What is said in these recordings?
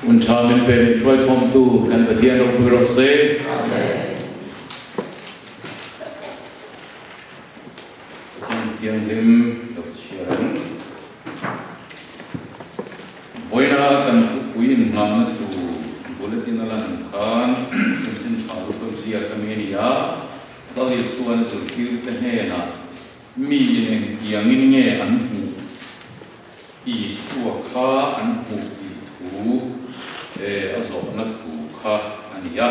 Un tha min pe min hruai khawmtu kan Pathian ropui rawh se. Pathian Thianghlim lo chhiar ang. Vawiina kan thupui inhnahna tur bulletin a lan khan chanchin tha lutuk ziak a mi a ni a, Lal Isuan zirtirte hnenah mi in engtiangin nge an hmuh? Isua kha an hmuh tih thu a zawhna thu kha a ni a.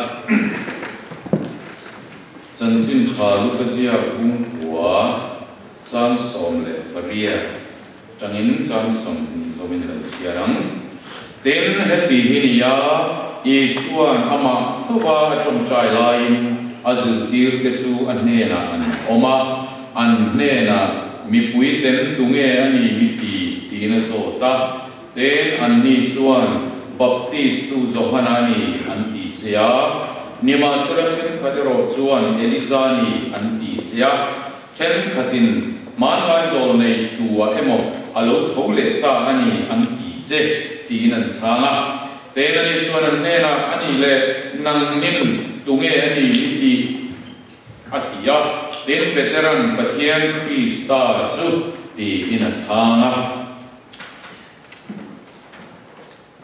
Chanchin tha Luka ziak bungkua chang 18 tangin chang 20 zawin lo chhiar ang. Tin, heti hi ni a, Isua'n amah chauha a tawngtai laiin a zirtirte chu a hnenah an awm a, an hnenah, Mipui ten tunge a ni mi ti? tiin a zawt a. Tin, anni chuan, Baptistu Johana ni, an ti che a. Nimahsela thenkhat erawh chuan, Eliza ni, an ti che a. Thenkhatin, Hmanlai zawl nei tua emaw a lo tho leh ta a ni, an ti che, tiin an chhang a. Tin, ani chuan an hnenah, A nih leh, nangnin tunge a ni i tih? a ti a. Tin, Petera'n Pathian Krista chu tiin a chhang a.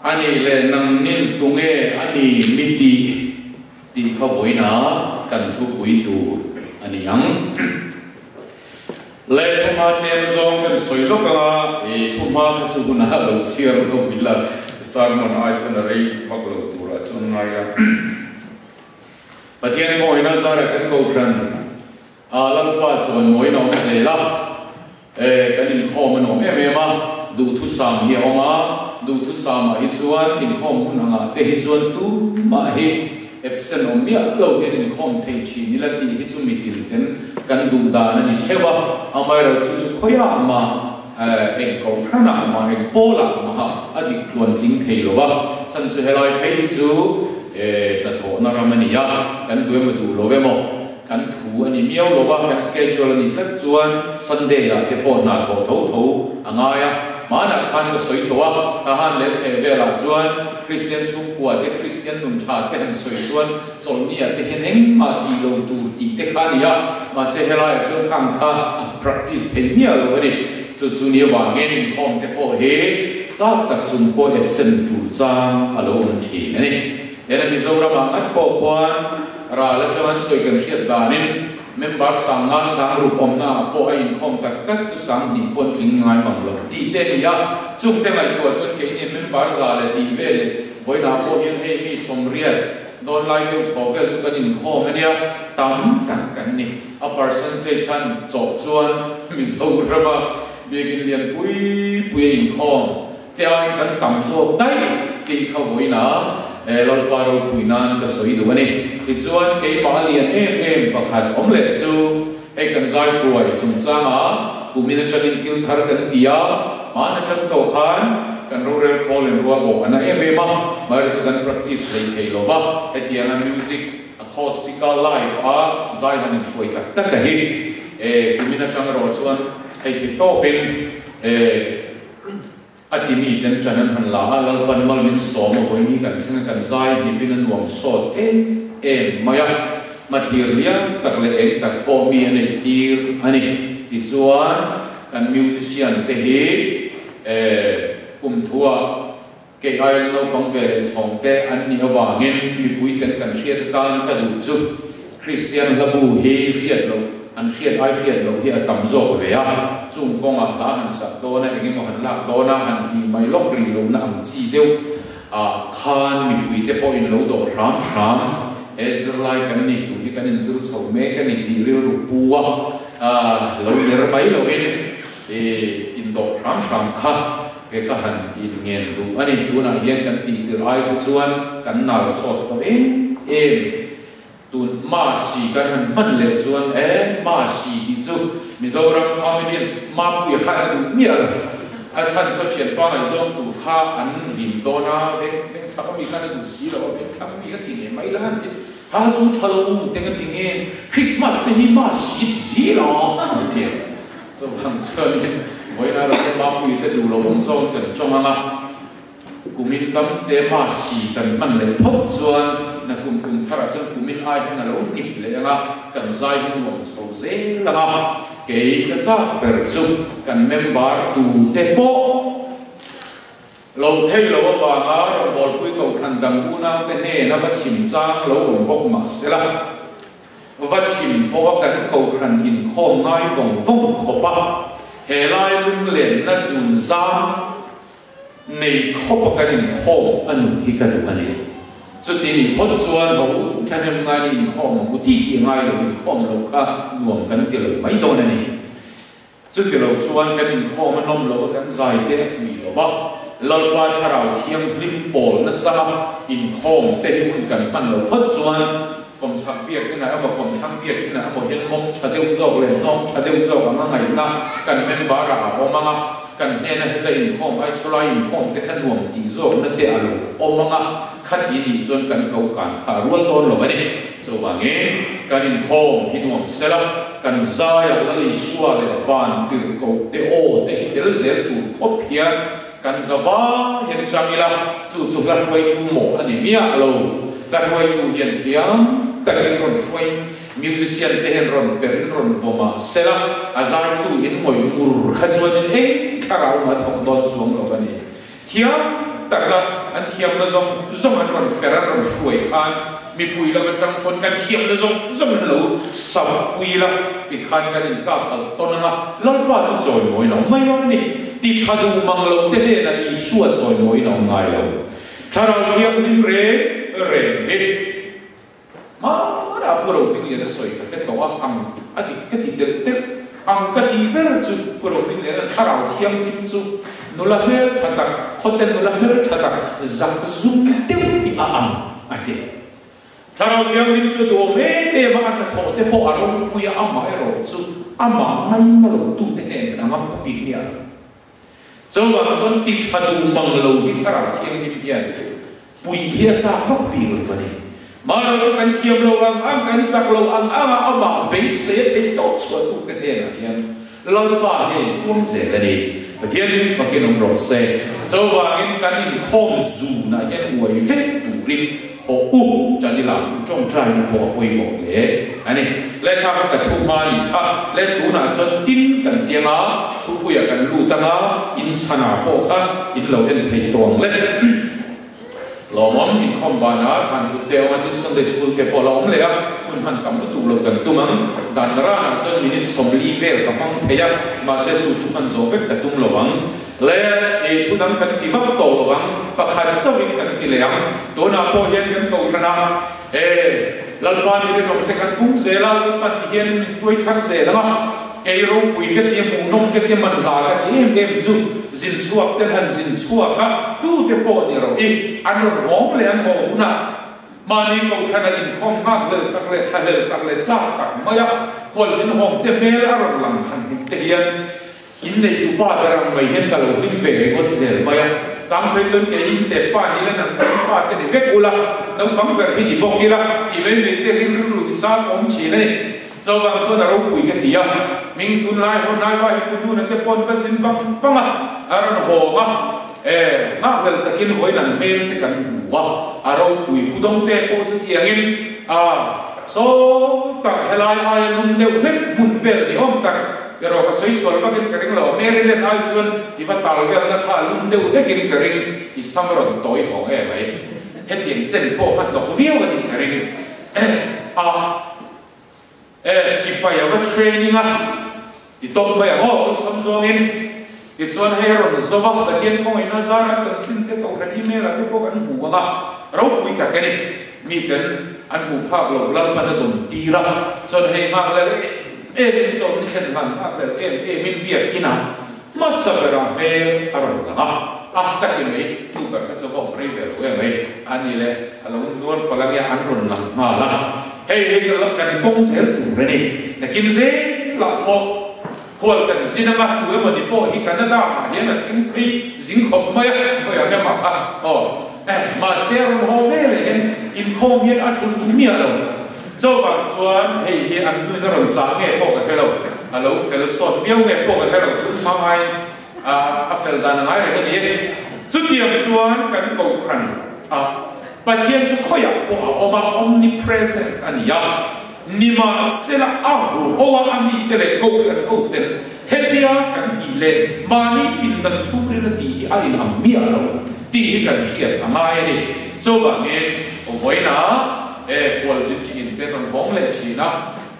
A nih leh nangnin tunge a ni mi tih tih kha vawiina kan thupui tur a ni ang. Leh thuma tlem zawng kan sawi lawk anga i thuma kha chu hunah lo chhiar lo ila sermon ai chuan a rei vak lo turah chuan ngai a. Pathian mawina zara kan kohhran a Lalpa chuan mawina awm zel a, e kan inkhawm a nuam em em a, duhthusam hi a awm a, duhthusam ah hi chuan inkhawm hun angah te hi chuan tumah hi absent awm miah lo hian inkhawm thei thin ila tih hi chu mitin ten kan duh dan a ni theuh a, amaherawhchu chu khawiah mah eng kohhranah mah eng pawlah mah a dik tluan tling thei lo va, chhan chu helai phei hi chu hnathawhna ram a ni a, kan duh emaw duh lo emaw kan thu a ni miau lo va, kan schedule a nih tlat chuan Sunday ah te pawh hna thawh tho tho a ngai a, hmanah khan ka sawi tawh a, Tahan leh chheh velah chuan Kristian chhungkua te Kristian nun tha te han sawi chuan Chawlhni ah te hian engmah tih lo tur tih te kha a ni a, mahse helaiah chuan khang kha a practice thei miah lo a ni. Chu chu ni avangin inkhawm te pawh hi chak tak chung pawh absent tul chang a lo awm thin a ni. Hena Mizoram ah ngat pawh khuan ral atang an sawi kan hriat danin member sang nga sang ruk awmna ah pawh a inkhawm tak tak chu sang hnih pawn tling ngai mang lo tih te a ni a, chungte ngaihtuah chuan keini member za leh tih veleh vawiinah pawh hian hei mi 80 Dawn lai deuh thaw vel chu kan inkhawm a nia, tam tak kan ni. A percentage han chawh chuan Mizorama biakin lian pui pui a inkhawm te aiin kan tam zawk daih tih kha vawiina Lalpa ropui nan ka sawi duh a ni. Tichuan keimah a lian em em pakhat awm leh chu hei kan zai hruai chungchanga kumin atangin thil thar kan ti a, hman atang tawh khan kan rorel khawl in rual awh a na em em a, mahse chu kan practice hlei thei lo va, hetianga music acoustic-a live a zai han inhruai tak tak a hi e kumin atang erawh chuan hei thei tawpin e a ti mi ten tan an han la a, Lalpan mal min sawm a vawiin hi kan thleng a kan zai hnipin a nuam sawt em em mai a, hmathlir liam tak leh eng tak pawh mi a neih tir a ni. Tichuan kan musician te hi e kum thuah kei aia naupang ve leh chhawng te an nih avangin mipui ten kan hriat atan ka duh chu Kristian hlabu hi hriat loh, an hriat ai hriat loh hi a tam zawk ve a, chung kawngah hla han sak dawn a, eng emaw han lak dawn a, han tih mai lawk rih lohna ang chi deuh ah khan mipuite pawhin lo dawh hram hram he zirlai kan nih tur hi kan inzir chho mek a ni tih rilru pu a, lo ner mai lovin indawh hram hram kha ke ka han inngen duh a ni. Tunah hian kan tih tirh ai kha chuan kan nal sawt tawh em em. Tun Masi kan han hman leh chuan e, Masi tih chu Mizoram comedians Mapuia khan a duh miah lo. A chhan chu a thianpa ngaihzawng tur kha an rim dawn a, veng veng chhak ami khan a duh si lo a, veng thlang ami kha ti nge mai la an ti. Kha chu tha lo u teng a ti nge, Christmas te hi Masi ti zel a an ti a. Chuvang chuanin vawiin ah rawh chuan Mapuia te duh lo ang zawng kan tawng ang a. Kumin dam te hma si kan hman leh phawt chuan nakum kum tharah chuan kumin ai hian a lo hnip leh ang a, kan zai hi nuam chho zel ang a. Kei ka chak ber chu kan member tute pawh lo thei lo avanga rawngbawlpui kohhran dang unaute hnena va chim chang lo awm bawk mah sela, Va chim pawh a kan kohhran inkhawm ngai vawng vawng khawp a, he lai lunglenna zun zam nei khawp a kan inkhawm a nun hi ka duh a ni. Chuti nih phawt chuan ho thahnem ngain inkhawm ang u ti tih ngai lo inkhawm lo kha nuam kan ti lo mai dawn a ni. Chuti lo chuan kan inkhawm a nawm lo a kan zai te a tui lo va, Lalpa Thlarau Thianghlim pawl na changa inkhawm te hi hun kan hman lo phawt chuan kawmchhak biak inah emaw kawmthlang biak inah emaw hian mawng tha deuh zawk leh hnawng tha deuh zawk anga ngaihna kan member ah a awm ang a, kan hnena heta inkhawm ai chulai inkhawm te kha nuam tih zawkna te a lo awm ang a, khati nih chuan kan ko kan kha a rual dawn lo a ni. Chuvangin kan inkhawm hi nuam sela, kan zaia Lal Isua leh van tirhkoh te aw te hi tel zel tur khawp hian kan zava hian tang ila, chu chu hla hruaitu maw a ni miah lo. Hla hruaitu hian thiam takin rawn hruai, musician te hian rawn perin rawn vaw mah sela, a zaitu in ngawih ngur kha chuanin eng thlarau mah a thawk dawn chuang lo a ni. Thiam taka an thiamna zawng zawng an rawn per an rawn hruai khan mipui lam atang pawn kan thiamna zawng zawng an lo sampui la tikhan kan inkap alh tawn ang a, Lalpa chu chawimawiin a awm mai dawn a ni. Ti tha duh mang lo te hnenah Isua chawimawiin a awm ngai lo. Thlarau Thianghlim reng reng hi Hmanah Pu Rohmingliana sawi ka hre tawh a, ang a dik ka ti telh telh. Ang ka tih ber chu Pu Rohmingliana thlarau thianghlim chu nula hmel tha tak, khawte nula hmel tha tak zak zum deuh hi a ang a ti. Thlarau thianghlim chu duhawm em em a, a hnathawh te pawh a ropui a, amah erawh chu amah ngaina lo tute nen a ngam ta bik miah lo. Chuvang chuan ti tha duh mang lo hi thlarau thianghlim hian Puih hi a chak vak bik lo a ni. Mahro chu kan thiam lo ang ang, kan chak lo ang ang a, amah beisei a theih tawh chhuah tu te hnenah hian Lalpa hi a inpuang zel a ni. Pathian min fakin awm rawh se. Chuvangin kan inkhawm zunah hian uai vek turin hawh u tan ila u tawngtaina pawh a pawimawh hle a ni. Lehkha kha ka thu hma a nih kha. Le tunah chuan tin kan tiang a, thupuiah kan lut ang a, in sana pawh kha in lo en thei tawh ang le. Lawmawm inkhawm banah thlan thut te awm a, tin Sunday School te pawh la awm leh a, hun hman tam lutuk lo kan tum ang. Dan ranah chuan minute 40 vel ka hmang thei a, mahse chu chu hman zawh vek ka tum lo ang. Le i thu dang kan ti vak tawh lo ang, pakhat chauhin kan ti leh ang. Tunah pawh hian kan kohhranah e Lalpa ni rinawm te kan pung zel a, Lalpa ti hian min tuai thar zel ang a. Kei ropui ka tia, hmuhnawm ka tia, manhla ka ti em em chu zin chhuak ten han zin chhuak a, tute pawh ni rawh i, an rawn hawng leh an haw hunah mahni kohhran a inkhawm nghak hlel tak leh thla hlel tak leh chak tak mai a, khualzin hawng te hmel a rawn lang than hmuh te hian inneitu pa ber ang mai hian ka lo hlim ve ringawt zel mai a. Chang phei chuan kei in tet pa ni la nang pawh i fate ni vek ula, naupang ber hi ni bawk ila tih mai mai te rin rilru i zam awm thin a ni. Chuvang chuan a ropui ka ti a, hming tunlai ho hnaiva hi Pu Hnuna te pawn va zin vang vang a, a rawn hawng a, e, nghakhlel takin vawiin an hmel te kan hmu a, a ropui Pu Dawngte pawh chutiangin a saw tak helai aia lum deuh hlek hmun vel ni awm tak erawh ka sawi sual vakin ka ring lo, Maryland ai chuan i va tal velna kha a lum deuh hlekin ka ring, i sam rawn tawi hawng em mai, hetiang chen pawh kha hnawk viau a nih ka ring a. E, sipai a va training a, ti tawp mai ang aw, awlsam zawngin. Tichuan hei a rawn zo va, Pathian khawngaihna zara chanchin te kohhran email ah te pawh kan hmu ang a, ropui tak a ni. Miten an hmuh phak lo Lalpan a dawn tir a, chuan hei nghak lel em em in chawn ni thlen hlan nghak lel em em in biak inah hmasa berah hmel a rawn lang a, a ka ti mai, nu ber kha chu va awm rei ve lo em mai, a ni le, a lo nuar palh ange an rawn lang nghal a. Hei hi ka la kan kawng zel tur a ni. Nakin zelah pawh khual kan zin anga tu emaw ni pawh hi Canada ah hian a thleng phei zing khawp mai a, khawiah nge mah kha aw eh mahse a rawn haw ve leh hian inkhawm hian a thulh duh miah lo. Chuvang chuan hei hi an nuin a rawn chah nge pawh ka hre lo, a lo fel sawt viau nge pawh ka hre lo, tun hma ngaiin a fel dan a ngai reng a ni e. Chutiang chuan kan kohhran a Pathian chu khawiah pawh a awm a, omnipresent a ni a. Nimahsela a hu ho a, a mite leh kohhran hoten hetia kan tih leh mahni pindan chhungril a tih hi a inang miah lo tih hi kan hriat a ngai a ni. Chuvangin vawiina e khualzin thin te rawn hawng leh thin a,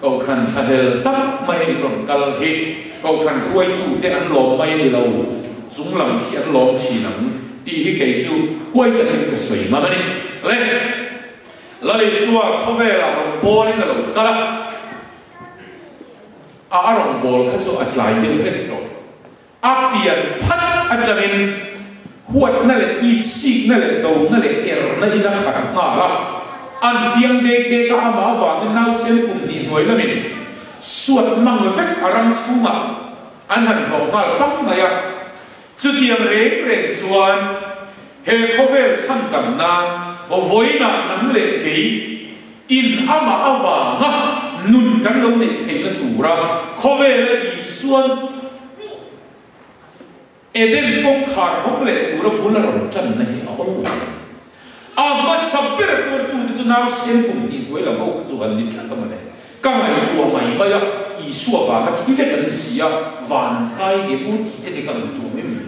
kohhran thlahlel tak mai a in rawn kal hi kohhran hruaitute an lawm mai a ni lo, chunglam khi an lawm thin ang tih hi kei chu huai takin ka sawi ngam a ni. Le. Lal Isua khawvelah rawn bawlin a lo kal a, a a rawn bawl kha chu a tlai deuh hlek tawh. A pian phat atangin huatna leh itsikna leh dona leh erna in a khat nghal a. An piang dek dek a, amah avangin nausen kum hnih hnuai lamin suat mang vek a ram chhungah an han hlawh nghal pang mai a. Chutiang reng reng chuan he khawvel chhandam nan vawiinah nang leh kei in amah avanga nun kan lo neih theihna tura khawvela Isuan Eden kawngkhar hawng leh tura bul a rawn tanna hi a awl lo. A hmasa ber a tuartute chu nausen kum hnih hnuai lam ho kha chu han ni tlat a mawle. Ka ngaihtuah mai mai a, Isua vanga thi vek an ni si a, van an kai nge maw tih te ni ka ngaihtuah mai mai.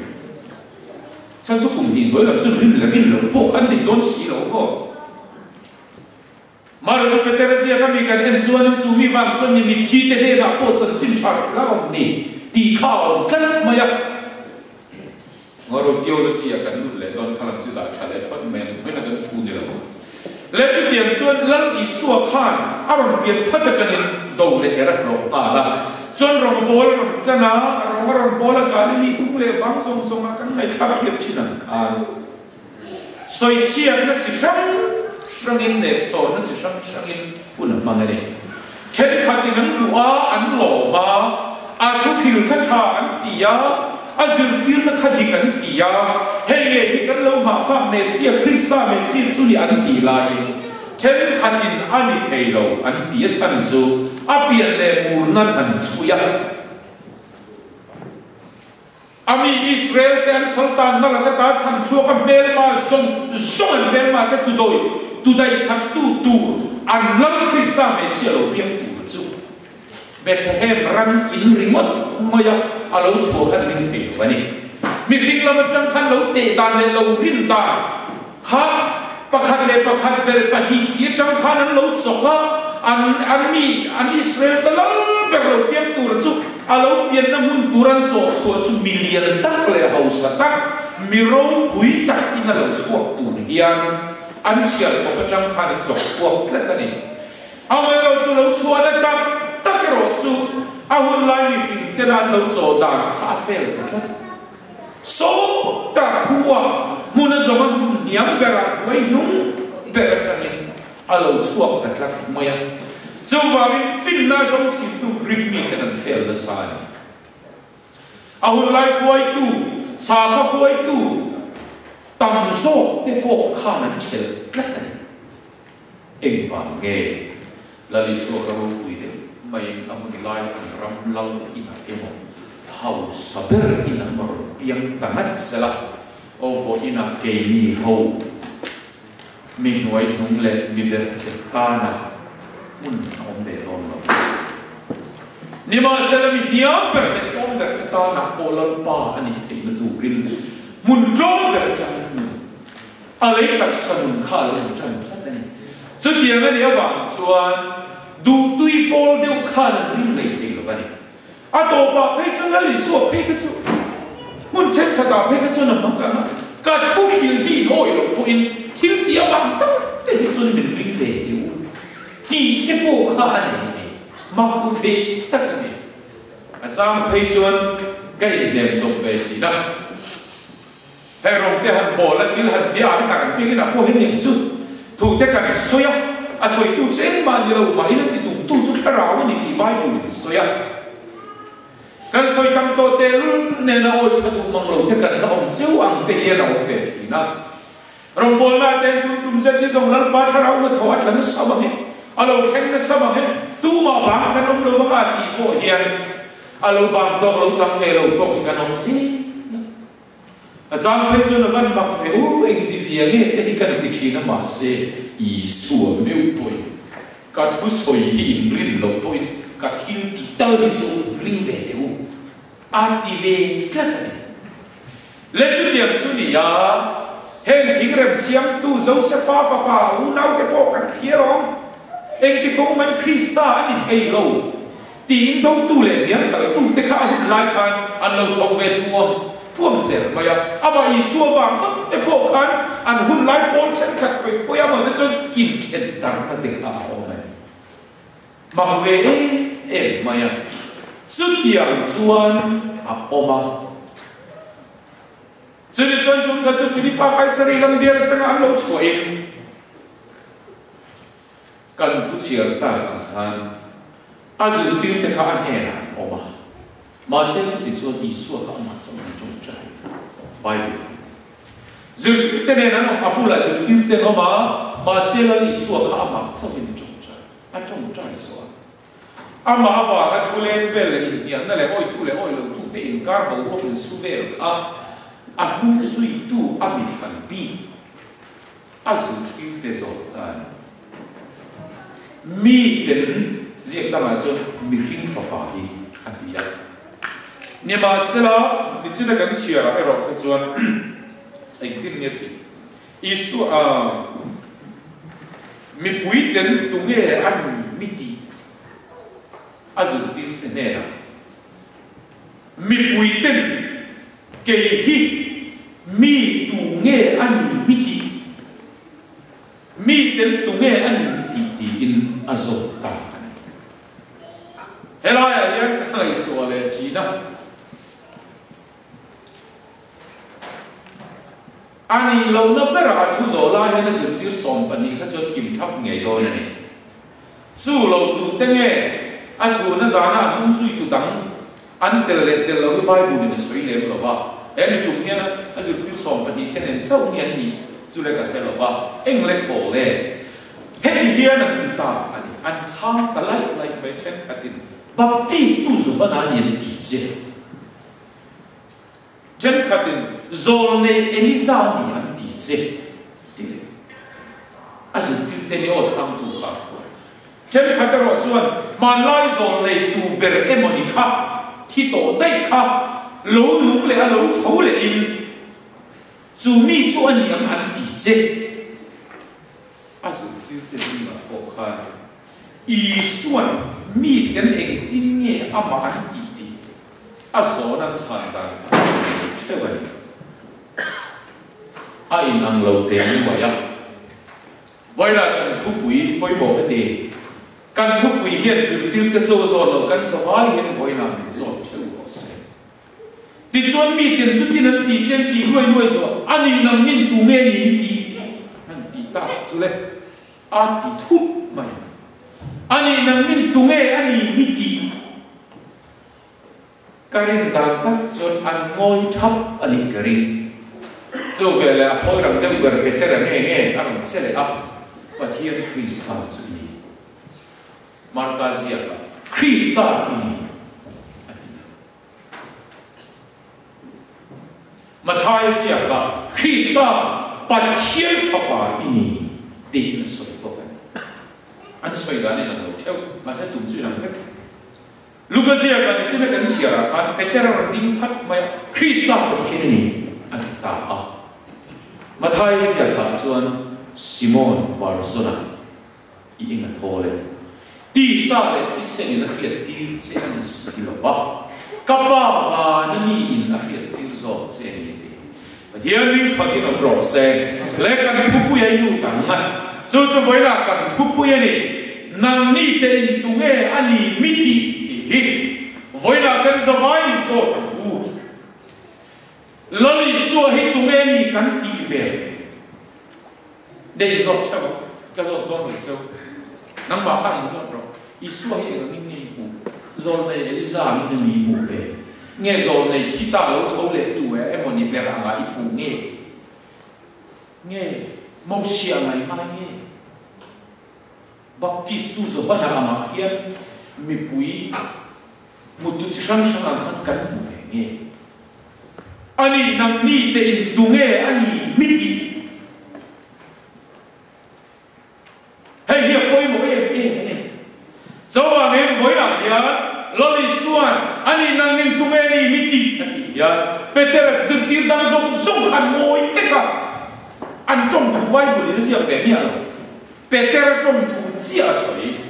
Chhan chu kum hnih hnuai lam chu rin leh rin loh pawh kha an nei dawn si lo maw. Mara chu Petera ziak a mi kan en chuanin chu mi vang chuan ni mitthi te hnenah pawh chanchin tha rih la awm ni tih kha a awm tlat mai a. Ngawro theology ah kan lut leh dawn kha lam chu dah tha leh phawt mai ang thawiin a kan thu ni lo. Le chutiang chuan Lal Isua khan a rawn pian phat atangin do leh er a hlawh nghal a. Chuan rawngbawl a rawn tan a, rawng a rawn bawl a Galili tung leh vang zawng zawng ah kan ngaihthlak a hriat thin ang khan. Sawichhiatna chi hrang hrangin leh sawrna chi hrang hrangin hun a hmang a ni. Thenkhatin an duh a, an lawm a, a thuhil kha tha an ti a, a zirtirna kha dik an ti a, hei ngei hi kan lo nghahfak Messia, Krista Messia chu ni an tih laiin thenkhatin a ni thei lo an ti a chhan chu a pian leh murna an chhui a. A mi Israel te an saltanna laka ta chhan chhuak a hmelma zawng zawng an hmelma te tudawi tudaihsaktu tur an Lal Krista Messia lo piang tur chu Bethlehem ram in ringawt maia a lo chhuah khan ring thei lo a ni. Mihring lam atang khan lo teh dan leh lo rin dan kha pakhat leh pakhat belh pahnih tih atang khan an lo chawk a, an an mi an Israel te lal ber lo piang tur chu A lo pianna hmun tur an chawh chhuah chu mi lian tak leh hausa tak, mi ropui tak in a lo chhuak tur hian an chhiar khawp atang khan an chawk chhuak tlat a ni. Amaherawh chu lo chhuahna tak tak erawh chu a hun lai mi fing tena an lo chawh dan kha a fel ta tlat. Saw tak khua hmun a zawng a hmun hniam berah hnuai hnung ber atangin A lo chhuak ta tlat mai a. Chuvangin finna zawng thintu Greek miten an fel nasa a ni. A hunlai huaitu, sakhaw huaitu tam zawk te pawh khan an ṭhel tlat a ni. Engvang nge Lal Isua ka ropui deuh maiin a hunlai an ram lal inah emaw hausa ber inah emaw rawn piang ta ngat sela, aw vawiinah keini ho Mi hnuai hnung leh mi ber che tana hmun a awm ve dawn lo. Nimahsela mi hniam ber leh tlawm ber te tanah pawh Lalpa a nih theihna turin hmun tlawm ber atangin hmun a lei taksa nun kha a lo in tan tlat a ni. Chutiang a nih avang chuan duhtui pawl deuh khan an ring hlei thei lo va ni. A tawpah phei chuan Lal Isua phei kha chu hmun thenkhatah phei kha chuan a hmang ang a, ka thu hil hi in awi loh pawhin thil tih avang tak te hi chuan min ring ve tih u tih te pawh kha a nei a ni. Mak ve tak a ni. A chang phei chuan ka inhnem chawp ve thin a. Hei rawng te han bawl a thil han tia hetah kan piak inah pawh hetiang chu thu te kan sawi a, a sawitu chu engmah ni lo mah ila ti dungtu chu thlarau a ni tih Bible in sawi a. Kan sawi tam tawh tehlul nena awi tha duh mang lo te kan la awm cheu ang te hian a awm ve thin a. Rawngbawlna te an tun tum zet hi zawng Lalpa thlarau hnathawh a tla nasa mang e, a lo thleng nasa mang e, tumah bang kan awm lo vang a tih pawh hian a lo bang tawk lo chang ve lo tawk hi kan awm zel a. A chang phei chuan a van mak ve, U, engtizia nge te hi kan ti thin a, mahse Isua meuh pawhin ka thusawi hi in rin loh pawhin ka thil ti tal hi chu ring ve teh u, a ti ve tlat a ni. Le chutiang chu ni a, heng thingrem siamtu Josefa fapa unaute pawh kan hria lawm. Engti kawng mai Krista a ni thei lo tiin dotu leh hnial kaltute kha a hun lai khan an lo tho ve ṭuam ṭuam zel mai a. Amah Isua vang ngawt te pawh khan an hun lai pawl ṭhenkhat khawi khawi a maw te chuan inthen darhna te kha a awm a ni. Mak ve em em mai a, chutiang chuan a awm a. Chumi chuan ṭum kha chu Philipa Kaisari lam bial aṭanga an lo chhuahin kan thu chhiar tak ang khan a zirtirte kha a hnenah an awm a. Mahse chuti chuan Isua kha amah chauh an ṭawngṭai Bible zirtirte nen an awm, a bulah zirtirte an awm a, mahse Lal Isua kha amah chauhin a ṭawngṭai. A ṭawngṭai zawh a. Amah avanga thu leng vel leh inhnialna leh awitu leh awi lotute inkar boruak insu vel kha a hnung zuitu a mithlan bik a zirtirte zawk ta a ni. Mi ten ziak dangah chuan mihring fapa hi a ti a. Nimahsela, nichina kan chhiarah erawh kha chuan engtin nge tih Isua mipui ten tunge a ni mi tih a zirtir te hnenah mipui ten kei hi mi tunge a ni mi tih mi ten tunge a ni mi tih tiin a zawt ta a ni. Helaiah hian ka ngaihtuah leh thin a. A nih lohna berah a thu zawh lai hian a zirtir 12 kha chuan kim thap ngei dawn a ni. Chu lo tute nge a chhuna zana a hnung zuitu dang an tel leh tel lo hi Bible in a sawi lem lo va. He mi tum hian a zirtir 12 te nen chauh nge an nih chu le ka hre lo va, eng le khaw le? Heti hian an ti ta a ni. An chhang ta laih laih mai thenkhatin Baptist tu Johana ni an ti che. Thenkhatin Zawlnei Eliza ni an ti che ti leh a zirtirte ni aw chhangtu kha. Thenkhat erawh chuan hmanlai zawlnei tu ber emaw ni kha thi tawh daih kha lo nung leh a lo tho lehin chu mi chu a niang an ti che. A zirtirte zingah pawh khan Isuan miten engtin nge amah an tih tih a zawn an chhan dan kha a inang theuh a ni. A inang lo teh nuai a. Vawilah kan thupui pawimawh heti, kan thupui hian zirtirte chu a zawn lo, kan zavai hian vawiinah min zawn theuh rawh se. Tichuan miten chutin an ti che an tih luai luai zawh a nih nang min tu nge ni mi tih an tih tak chu le. A ti thut mai. A nih nang min tu nge a ni mi tih ka rin dan tak chuan an ngawi thap a nih ka ring. Chu veleh a phawi rang deuh ber Petera nge nge a rawn che leh a, Pathian Krista chu i ni. Marka ziakah Krista i ni a ti a. Mathaia ziakah Krista Pathian Fapa i ni tiin a sawi bawk a ni. An sawi dan in ang lo theuh, mahse tum chu in ang vek. Luka ziakah nichina kan chhiarah khan Petera rawn ding phat mai a, Krista Pathian a ni a ti ta a. Mathaia ziakah chuan Simon Barzona I eng a thawl e. Tisa leh thisen in a hriat tir che a ni si lo va, ka Pa vana mi in a hriat tir zawk che a ni a ti. Pathian min fakin awm rawh se. Le kan thupui a lut ang a, chu chu vawilah kan thupui a ni, Nangni te in tunge a ni mi tih tih hi vawilah kan zavai in zawt ang u. Lal Isua hi tunge ni kan tih vel. Dei in zawt theuh a, ka zawt dawn lo cheu. Nangmah kha in zawt rawh. Isua hi eng angin nge i hmuh? Zawlnei Eliza angin a ni i hmuh ve? Nge zawlnei thi ta lo tho leh tu e emaw ni ber angah i puh nge? Nge Mosia anga i ngai nge? Baptist tu Johana angah hian mipui hmutu chi hrang hrang ang khan kan hmu ve nge? Ani nangni te in tunge a ni mi tih? Hei hi a pawimawh em em a ni. Chuvangin vawiinah hian Lal Isua'n ani nangnin tunge ni mi tih a tih hian Petera zirtir dang zawng zawng kha an ngawi vek a, an tawng thu Bible in a ziak ve miah lo. Petera tawng thu chiah a sawi.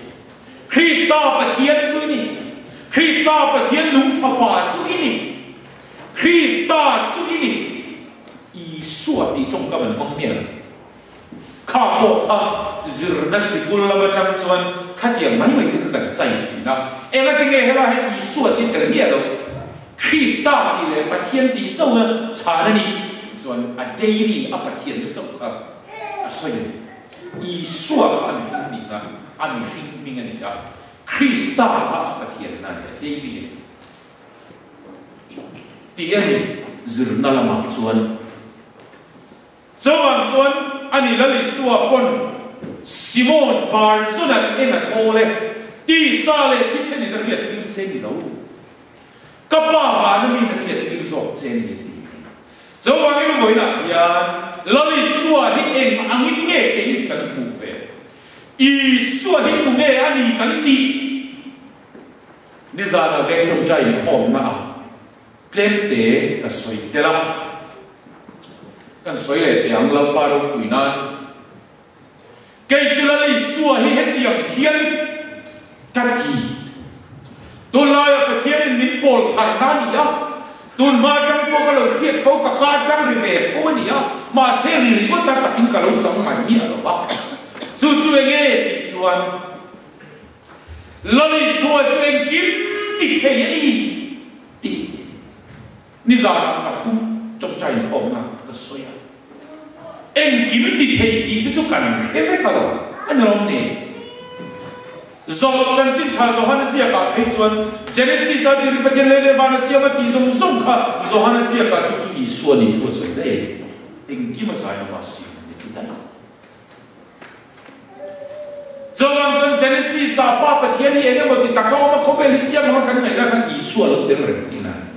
Krista Pathian chu i ni. Krista Pathian nung Fapa chu i ni. Krista chu i ni. Isua tih tawngkam an hmang miah lo. Kha pawh kha zirna sikul lam atang chuan khatiang mai mai te kha kan chai thin a. Engati nge helai hian Isua tih tel miah lo? Krista tih leh Pathian tih chauhna chhan a nih chuan a daily a Pathian te chauh kha a sawi a ni. Isua kha a mihring hming a, a mihring hming a ni a, Krista kha a Pathian na a ni a, daily a ni. Tih a ni zirna lamah chuan. Chuvang chuan a ni Lal Isua pawn Simon Barzuna i en a thawl e, tisa leh thisen in a hriat tir che ni lo. Ka pa vana mi in a hriat tir zawk che ni a ti. Chuvangin vawiinah hian Lal Isua hi eng angin nge keinin kan hmuh ve? Isua hi tunge a ni kan tih? Nizana veng tawngtai inkhawmna ah Tlemte ka sawi tel a, kan sawi leh teh ang Lalpa ropui nan. Kei chu Lal Isua hi hetiang hian ka ti. Tunlaia Pathianin min pawl thar na a ni a, tunhma atang pawh ka lo hriat fo, ka ka atang ri ve fo a ni a, mahse ri ringawt a takin ka lo chang ngai miah lo va. Chu chu enge tih chuan Lal Isua chu engkim ti thei a ni tih nizanah pathum tawngtai inkhawmna ka sawi a. Engkim ti thei tih te chu kan hre vek alo a ni lawm ni? Zawh chanchin tha Johana ziakah phei chuan Genesis a diri Pathian lei leh van a siam a tih zawng zawng kha Johana ziakah chu chu Isua ni thu a sawi daih a ni. Engkim a zai lova siam a ni ti daih. Chuvang chuan Genesis ah Pa Pathian hi eng emaw ti tak a awm a, khawvel hi siam anga kan ngaih lai khan Isua lo tel reng tih na a ni.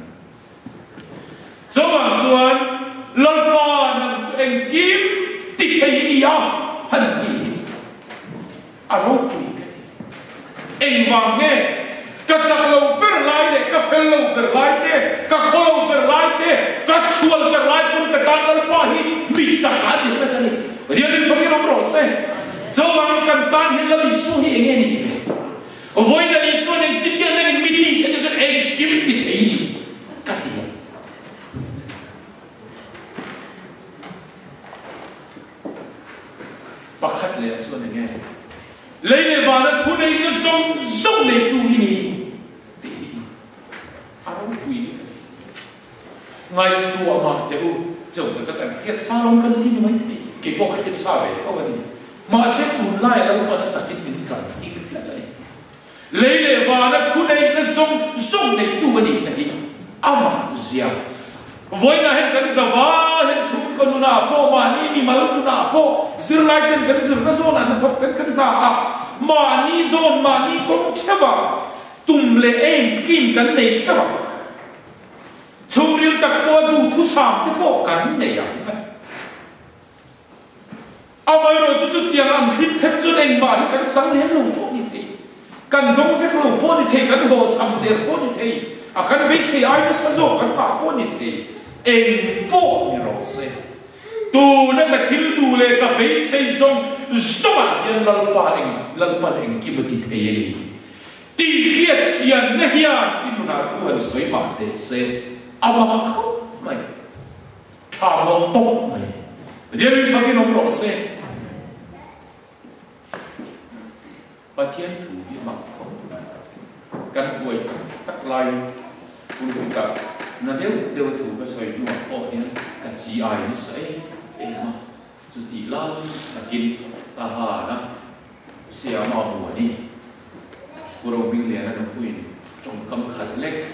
Chuvang chuan Lalpa nang chu engkim ti thei i ni a han tih hi a ropui ka ti. Engvang nge ka chak lo ber lai leh ka fel lo ber lai te, ka khaw lo ber lai te, ka sual ber lai pawn ka tan Lalpa hi mi chak a ni tlat a ni. Pathian in fakin awm rawh se. Chuvangin kan tan hian Lal Isua hi enge nih ve? Vawiin Lal Isua'n engtin nge nangin mi tih a tih chuan engkim ti thei ni ka ti a. Pakhat leh chuan enge? Lei leh vana thu neihna zawng zawng neitu i ni tih hi a ropui hi ka ti. Ngaihtuah mah teh u, chauhna chu kan hriat sa rawng kan ti ni maithei, kei pawh ka hriat sa ve tho a ni. Mahse tunlai Lalpana takin min chan tir tlat a ni. Lei leh vana thu neihna zawng zawng neitu a nihna hi a mak zia. Vawiinah hian kan zava hian chhungkaw nunah pawh, mahni mimal nunah pawh, zirlai ten kan zirna zawnah hnathawk ten kan hna a, mahni zawn, mahni kawng theuhah tum leh aim scheme kan nei theuh ang. Chhungril tak pawha duhthusam te pawh kan nei ang. Amaherawh chu chutiang ang thlip thlep chuan engmah hi kan chang lem lo pawh ni thei, kan dawng vek lo pawh ni thei, kan hlawhchham der pawh ni thei, a kan beisei ai nasa zawk kan ngah pawh ni thei, eng pawh ni rawh se. Tuna ka thil duh leh ka beisei zawng zawngah hian Lalpa eng Lalpan engkim a ti thei a ni tih hriat chianna hian i nunah thu han sawi mah teh se, a mak khawp mai. Thla muang tawp mai. Pathian in fakin awm rawh se. Pathian thu hi mak khawp mai. Kan buai tak tak laiin pulpit ah na deuh deuh a thu ka sawi hnuah pawh hian ka chi ai nasa em em a. Chutih lai takin ka han a, Siama Muani, Pu Rohmingliana nupuiin tawngkam khat lek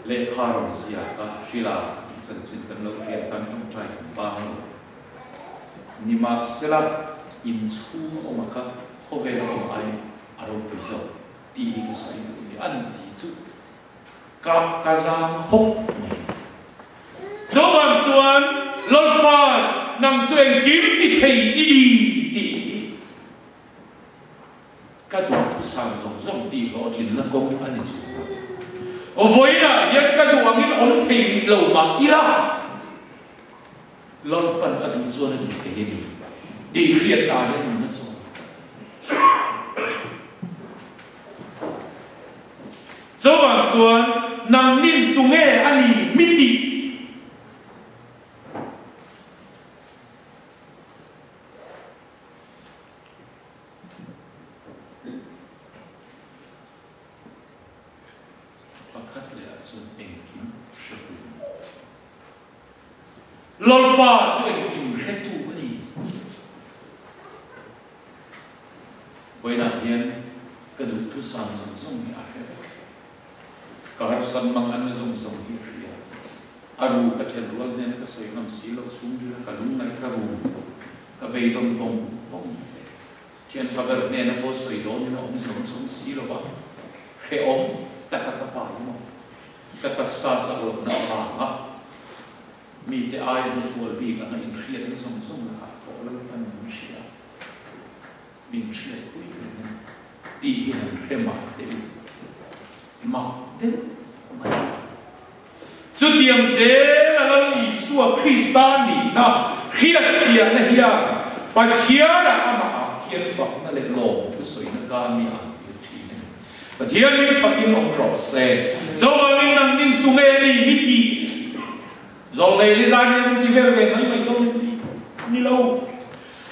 Lehkha rawn ziak a, Hrila chanchin kan lo hriat tan tawngtai kan bang lo. Nimahsela, inchhung a awm a kha khawvel a awm aiin a ropui zawk tih hi ka sawi duh a ni. An ti chu ka ka zang hawk mai. chuan, Lalpa, nang chu engkim ti thei i ni tih hi ka duhthusam zawng zawng tih hlawhtlinna kawng a ni chu. Vawiinah hian ka duh angin awm thei rih lo mah ila, Lalpan a duh chuan a ti thei a ni tih hriatnaah hian min a chawl. Chuvang chuan nang nin tunge a ni mi tih? Pakhat leh ah chuan engkim hretu a ni. Lalpa chu engkim hretu a ni. Vawiinah hian ka duhthusam zawng zawng hi a hre vek. Ka harsat mang an zawng zawng hi a hria. A ru ka then rual hnena ka sawi ngam si loh chhungrila ka lungngaih ka rum, ka beidawm vawng vawng hle. Thian tha ber hnena pawh sawi dawnin a awm zawng chung si lo va, hrehawm taka ka pai maw? Ka taksa chak lohna avanga mite aia hnufual bik anga inhriatna zawng zawng lakah pawh Lalpan min hria. Min hriatpui reng a ni tih hi han hre mah teh u. Mak deuh mai. Chutiang zel a Lal Isua Krista nihna hriatfiahna hian Pathianah amah ah khian fakna leh lawm thusawina ka mi ang tir thin a ni. Pathian min fakin awm rawh se. Chuvangin nang min tunge a ni mi tih Zawlnei Liza nia kan ti vel ve mai mai dawn em ni? Ni lo.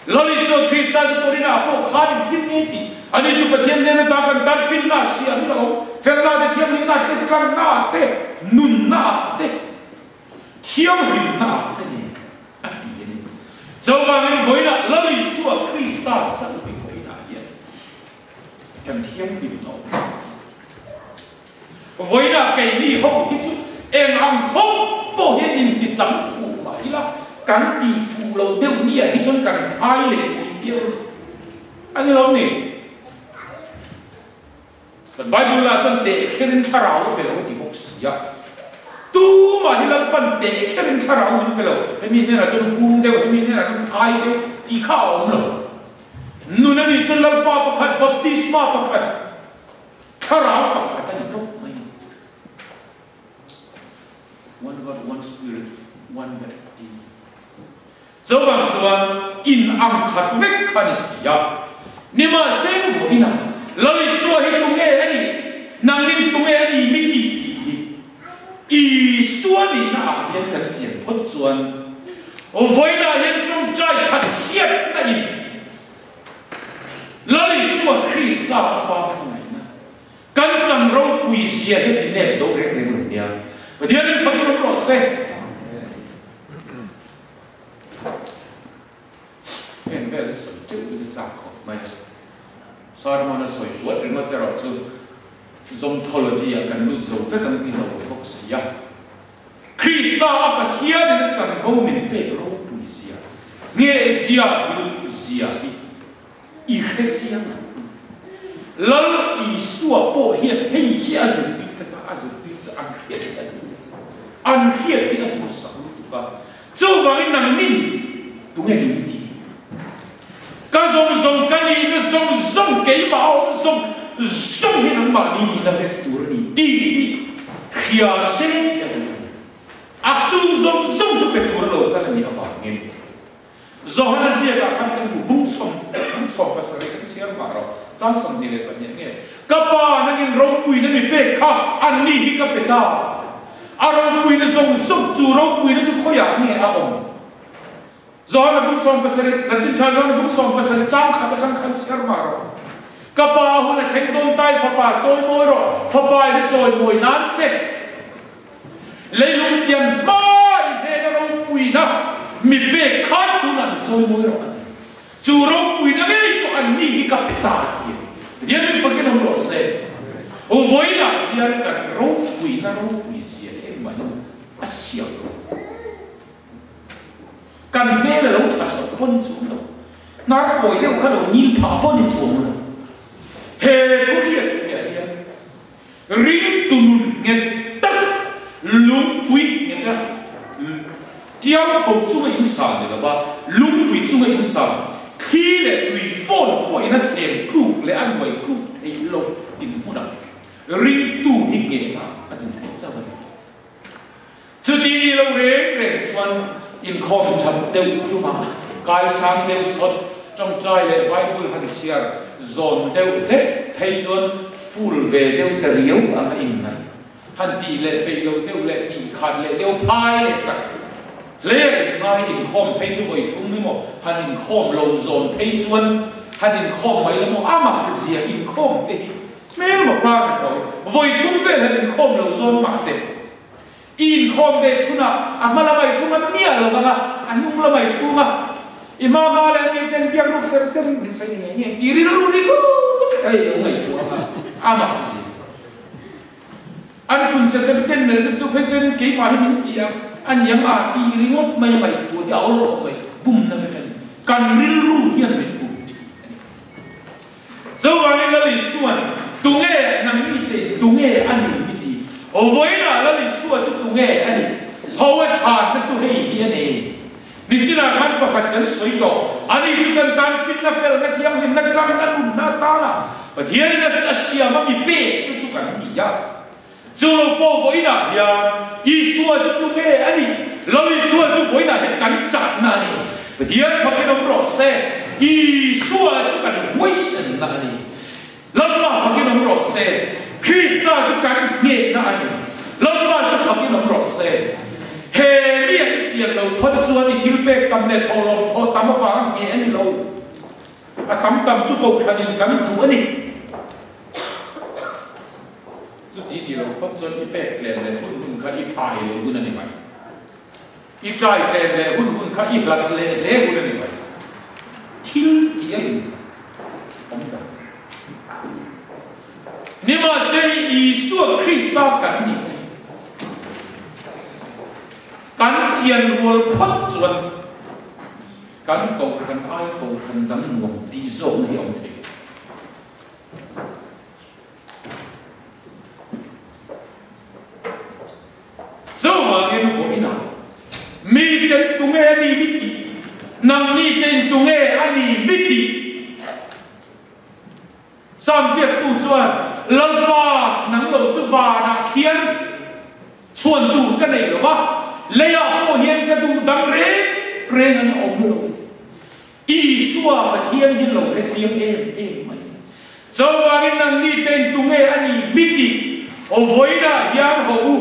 Lal Isua Krista chu Korinah pawh khan engtin nge tih? Ani chu Pathian nen ata kan tan finna a hria ni lo. Felna te, thianghlimna te, tlanna te, nunna te, thianghlimna te nen a ti a ni. Chuvangin vawiinah Lal Isua Krista chauh hi vawiinah hian kan thianghlim a awm a. Vawiinah keini ho hi chu eng ang khawp pawh hian intichang fuh mah ila, kan tih fuh lo deuh niah hi chuan kan thai leh thei viau a ni lo ni. Kan Bible ah chuan teh kherin thlarau a pe lo a ti bawk si a. Tumah hi Lalpan teh kherin thlarau min pe lo, hemi hnenah chuan vum deuh, hemi hnenah chuan thai deuh tih kha a awm lo. Nun a nih chuan Lalpa pakhat, baptisma pakhat, Thlarau pakhat a ni tawp mai ni. One God, one Spirit, one baptism. Chuvang chuan in ang khat vek kha ni si a. Nimahseng vawiinah Lal Isua hi tunge a nih, nangin tunge a ni mi tih tih hi Isua nihna ah hian kan chian phawt chuan vawiinah hian tawngtai that chhiatna in Lal Isua Krista Fapa hmangaihna kan chan ropui zia hi a ti nep zo reng reng lo nia. Pathian in fakin awm rawh se. Heng vel hi sawi teuh in a chak khawp mai a. Sermon a sawi puat ringawt erawh chu Zomthology ah kan lut zo vek ang tih lo awm bawk si a. Krista a Pathian in a chanvo min pek ropui zia, ngheh zia, hlut zia hi i hre chiang ang u. Lal Isua pawh hian hei hi a zirtir te kha a zirtir te an hriat hi a duh. An hriat hi a duhsak lutuk a. Chuvangin nangnin tunge ni mi tih? Ka zawng zawng, ka nihna zawng zawng, keimah a awm zawng zawng hi nangmahni nihna vek tur a ni tih hi hria se tih a duh a ni. A chung zawng zawng chu pe tur a lo kal a nih avangin Johana ziakah khan kan hmu bung 17 kan chhiar mah rawh, chang 22 nge, Ka pa nangin ropuina mi pek kha anni hi ka pe ta. A ropuina zawng zawng chu ropuina chu khawiah nge a awm? Johana bung 17, Chanchin Tha Johana bung 17 chang khat atang khan chhiar mah rawh. Ka pa hun a thleng dawn tai fapa chawi mawi rawh, fapa in a chawi mawi nan che. Leilung pian hma i hnena ropuina mi pek khan tunah mi chawi mawi rawh a ti. Chu ropuina ngei chu an ni hi ka pe ta a ti a ni. Pathian min fakin awm rawh se. Vawiinah hian kan ropuina ropui zia engmah in a siam lo. Kan hmel a lo tha sawt pawh ni chuang lo, hnar kawi deuh kha lo ngil phah pawh ni chuang lo. He thu hriat fiah hian ringtu nun nghet tak, lungpui nghet a, tial. chunga in sa, thli leh tui fawn pawhin a chhem tluk leh a nuai tluk theih loh dinhmunah ringtu hi nghehna a din theih chauh a ni. Chuti ni lo reng reng chuan inkhawm that deuh chungah kaisang deuh sawt, tawngtai leh Bible han chhiar zawn deuh hlek phei chuan full ve deuh ta riau ang a inngaih. Han tih leh peih loh deuh leh tih khat leh deuh phai leh tak hle a inngai inkhawm phei chu vawi thum emaw han inkhawm lo zawn phei chuan han inkhawm mai lo maw a mak zia inkhawm te hi hmel maw pa na tho vawi thum vel han inkhawm lo zawn mah te i inkhawm ve chhunah a hma lamah i thu ngam miah lo vang a a hnung lamah i thu nga i hma hma leh a mi ten biak ruk ser ser in min sawi ni ngei ngei ti rilru ringawt kha i lo ngaihtuah ang a a mak zia. An phun se chem ten mel chem chu phei chuanin keimah hi min ti ang a niang a ti ringawt mai a ngaihtuah hi a awl khawp mai, bumna vek a ni. Kan rilru hian min bum thin a ni. Chuvangin Lal Isua'n tunge nang mite in tunge a ni mi ti? Vawiinah Lal Isua chu tunge a ni? Ho a chhanna chu hei hi a ni. Nichinah khan pakhat kan sawi tawh, ani chu kan tan finna, felna, thianghlimna, tlangna, nunna atana Pathianin a siam a mi pek te chu kan ni a. Chu lo pawh vawiinah hian Isua chu tunge a nih? Lo Isua chu vawiinah hian kan chakna a ni. Pathian fakin awm rawh se, Isua chu kan huaisenna a ni. Lalpa fakin awm rawh se, Krista chu kan nghehna a ni. Lalpa chu fakin awm rawh se. He mia i chian lo phawt chuan i thil pek tam leh thawhlawm thawh tam avanga ngheh a ni lo. A tam tam chu kohhranin kan duh a ni. Chuti ni lo phawt chuan i pek tlem leh hun hun kha i thai leh hun a ni mai. I trai tlem leh hun hun kha i hlat leh hle hun a ni mai. Thil tih a in awm ta. Nimahse Isua Krista kan nih na hi kan chian rual phawt chuan kan kohhran aia kohhran dang nuam tih zawkna hi a awm thei. Chuvangin vawiinah miten tunge a ni mi tih, nangni tein tunge a ni mi tih? Sam ziaktu chuan, Lalpa, nang lo chu vanah khian chhuan tur ka nei lo va, leiah pawh hian ka duh dang reng reng an awm lo. Isua Pathian hi lo hre chiang em em mai. Chuvangin nangni tein tunge a ni mi tih aw vawiinah hian haw u,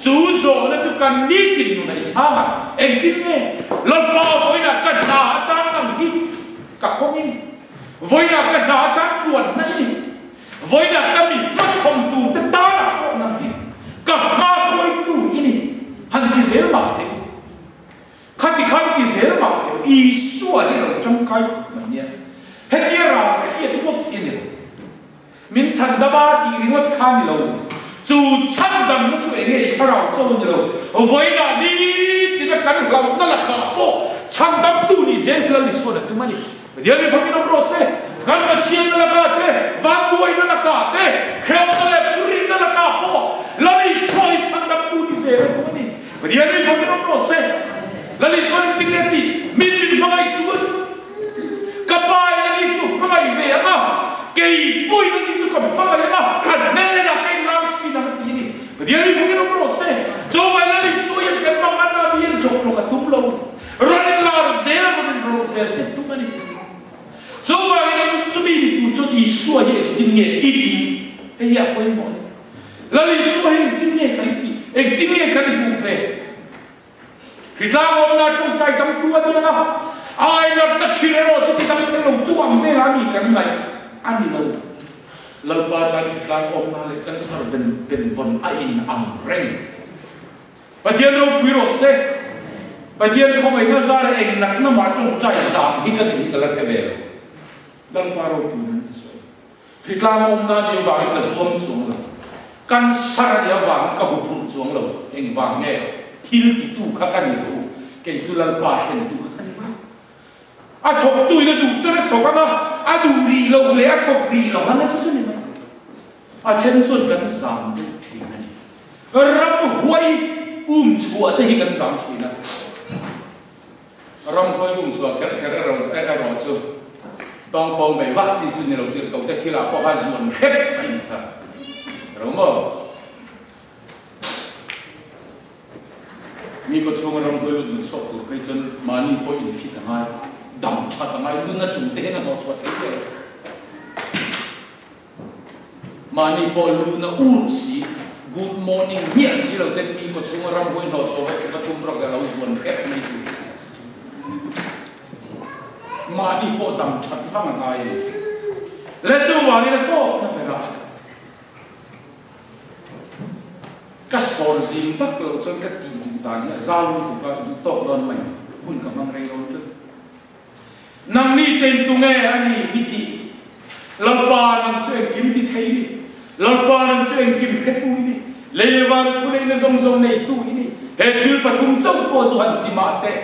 chu zawhna chu kan nitin nunah i chhang a, engtin nge Lalpa vawiinah ka hna atan nang hi ka kawng i ni, vawiinah ka hna atan puanna i ni, vawiinah ka mi hmachhawn turte tanah pawh nang hi ka hma hruaitu i ni, han ti zel mah teh u. Khati khan ti zel mah teh Isua hi lo tangkai khawp mai nia. Hetia ral hriat ngawt hi a ni lo. Min chhandam a tih ringawt kha a ni lo. Chu chhandamna chu enge i thlarau chaw a ni lo. Vawiinah nitina kan hlauhna lakah pawh chhandamtu nih zel hi Lal Isuan a tum a ni. Pathian mi fakin awm rawh se. Kan Pathianna lakah te, vanduaina lakah te, hrehawmna leh phurritna lakah pawh Lal Isua hi chhandamtu ni zel a tum a ni. Pathian mi fakin awm rawh se. Lal Isua engtin nge tih? Min min hmangaih chuan ka pa in ani chu hmangaih ve ang a, kei pawhin ani chu ka hmangaih ang a, a hnenah ka inlar thin ang a ti a ni. Pathian mi fakin awm rawh se. Chuvai Lal Isua hian kan mangan a mi hian tlawk tlawk a tum lo. Rawn in lar zel, rawn in rawlh zel hi tum a ni. Chuvangin chu chumi ni tur chuan Isua hi engtin nge i tih? Hei hi a pawimawh a ni. Lal Isua hi engtin nge kan tih? Engtin nge kan hmuh ve? Hritlang awmna tawngtai dam tu a ni ang a, a ainatna thlir erawh chu ti dam thei lo tu ang velah mi kan ngaih a ni lo. Lalpa tan hritlang awmna leh cancer ben benvawn a in ang reng. Pathian ropui rawh se. Pathian khawngaihna zara eng natna mah tawngtai zam hi ka nei hi ka la hre ve lo. Lalpa ropui nan ka sawi. Hritlang awmna nih avangin ka zuam chuang lo. Cancer a nih avangin ka huphurh chuang lo. Engvang nge thil titu kha ka ni lo. Kei chu Lalpa thlentu kha ka ni mai. A thawktuin a duh chuan a thawk ang a, a duh rih lo leh a thawk rih lo ang a chu chu ni mai. A then chuan kan zam deuh thin a ni. Ramhuai um chhuah te hi kan zam thin a. Ramhuai um chhuah kher kher erawh chu tawng pawng bei vak chi chu ni lo tirh ko te thilah pawh kha zuan hrep mai ni kha ro maw? Mi kaw chhunga ramhuai lut lut chhuak tur phei chuan mahni pawh in fit a ngai, dam that a ngai, lun a chung te hian a hnawh chhuah thei hle lo. Mahni pawh lun a ur si, good morning hmiah si lo ten mi kaw chhunga ramhuai hnawh chhuah vek ka tum rawk a lo zuan hrep mai tur. Mahni pawh dam that vang a ngai a ni. Le chuvangin a tawpna berah. Ka sawn zing vak loh chuan ka tih duh dan hi a zau lutuk a, duh tawk dawn mai, hun ka hmang rei dawn tlat. Nangni ten tunge a ni mi tih? Lalpa nang chu engkim ti thei i ni, Lalpa nang chu engkim hretu i ni, lei leh vana thu neihna zawng zawng neitu i ni, he thil pathum chauh pawh chu han ti mah teh.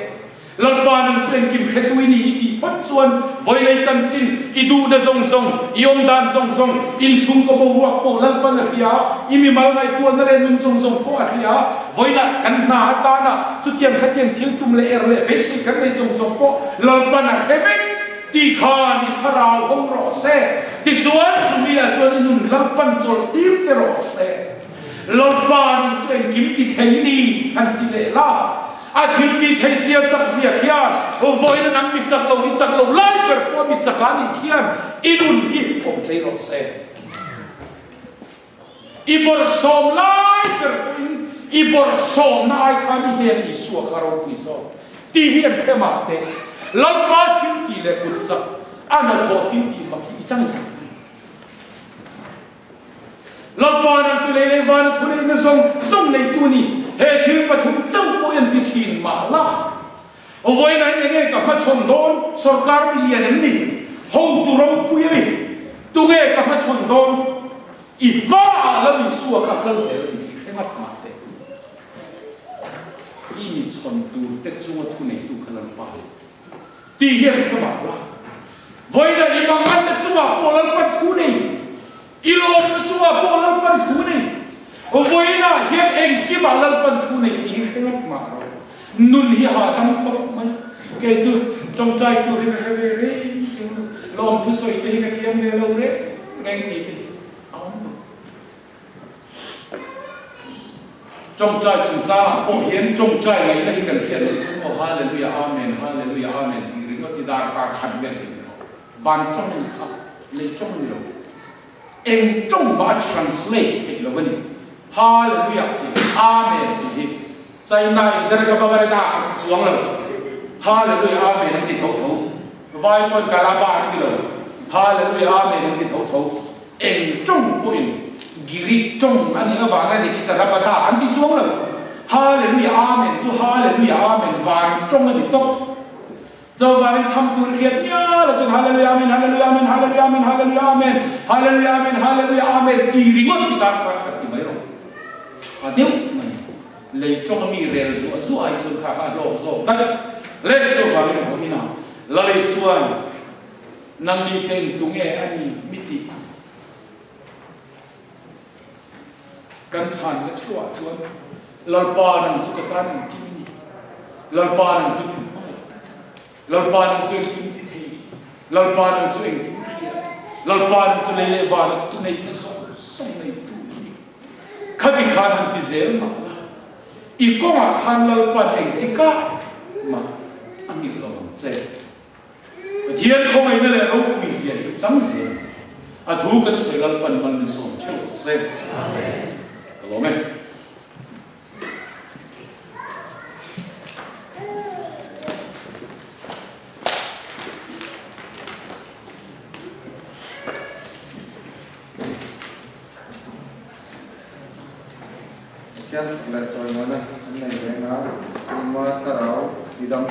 Lalpa nang chu engkim hretu i ni i tih phawt chuan vawilei chanchin, i duhna zawng zawng, i awmdan zawng zawng, inchhungkaw boruak pawh Lalpan a hria, i mimal ngaihtuahna leh nun zawng zawng pawh a hria. Vawiinah kan hna atana chutiang khatiang thil tum leh er leh beisei kan nei zawng zawng pawh Lalpan a hre vek tih khan i thlarau hawng rawh se. Tichuan chumi ah chuan i nun Lalpan chawlh tir che rawh se. Lalpa nang chu engkim ti thei ni han ti leh la. A thil tih theih zia chak zia khian vawiin nang mi chak lo i chak lo lai ber pawh mi chak a nih khian i nun hi awm tlei rawh se. I bawrhsawm lai ber pawhin i bawrhsawmna ai khan i hnen Isua kha ropui zawk tih hi an hre mah teh. Lalpa thil tih leh kut chak a hnathawh thil tih mak hi i chang chak mai. Lalpa nang chu lei leh vana thuneihna zawng zawng neitu a ni. He thil pathum chauh pawh en ti thin mah la. Vawiin ah eng nge ka hmachhawn dawn? Sorkar mi lian em ni? Hotu ropui a ni. Tunge ka hmachhawn dawn? I hmaah Lal Isua kha kal zel a ni tih hre ngat mah teh. I mi chhawn tur te chunga thuneitu kha Lalpa a ni. Tih hian hre mah la. Vawiin ah i manganna chungah pawh Lalpan thu nei. I lawmna chungah pawh Lalpan thu nei. Vawiin ah hian engkimah Lalpan thu nei tih hi hre ngat mah rawh. Nun hi hahdam tawp mai. Kei chu tawngtai tur hi ka hre ve reng reng lo. Lawmthu sawi te hi ka thiam ve lo reng reng tih te hi a awm lo. Tawngtai chungchangah pawh hian tawngtai ngaihna hi kan hriat loh chuan aw Hallelujah Amen Hallelujah Amen tih ringawt hi darkar khat vel tih ni lo. Van tawng a ni kha, lei tawng a ni lo. Eng tawng mah a translate theih lo a ni. Hallelujah tih Amen tih hi China in Zerekababareka an ti chuang lo. Hallelujah Amen an ti tho tho. Vai pawn Kalaba an ti lo. Hallelujah Amen an ti tho tho. Eng tawng pawhin Girik tawng a nih avanga ni ki Rabata an ti chuang lo. Hallelujah Amen chu Hallelujah Amen van tawng a ni tawp. Chuvangin chham tur hriat mial a chuan Hallelujah Amen Hallelujah Amen Hallelujah Amen Hallelujah Amen Hallelujah Amen Hallelujah Amen ti ringawt hi darkar khat ti mai rawh. Tha deuh mai lei tawng a mi rel zuah zuah ai chuan kha kha a hlawk zawk daih. Le chuvangin vawiinah Lalei chuan Nangni ten tunge a ni mi tih kan chhanna theuhah chuan Lalpa nang chu ka tan engkim i ni, Lalpa nang chu min hmangaih, Lalpa nang chu engkim ti thei i ni, Lalpa nang chu engkim hria i ni, Lalpa nang chu lei leh vana thu neihna zawng zawng neitu i ni. Khati khan han ti zel mah la, i kawngah khan Lalpan engtikah mah a ngilh lo vang che. Pathian khawngaihna leh ropui zia hi chang zel a thu kan sawi Lalpan mal min sawm theuh rawh se. Ka lawm e. Pathian fak leh chawimawina an nei reng a, Keimah thlarau tidam.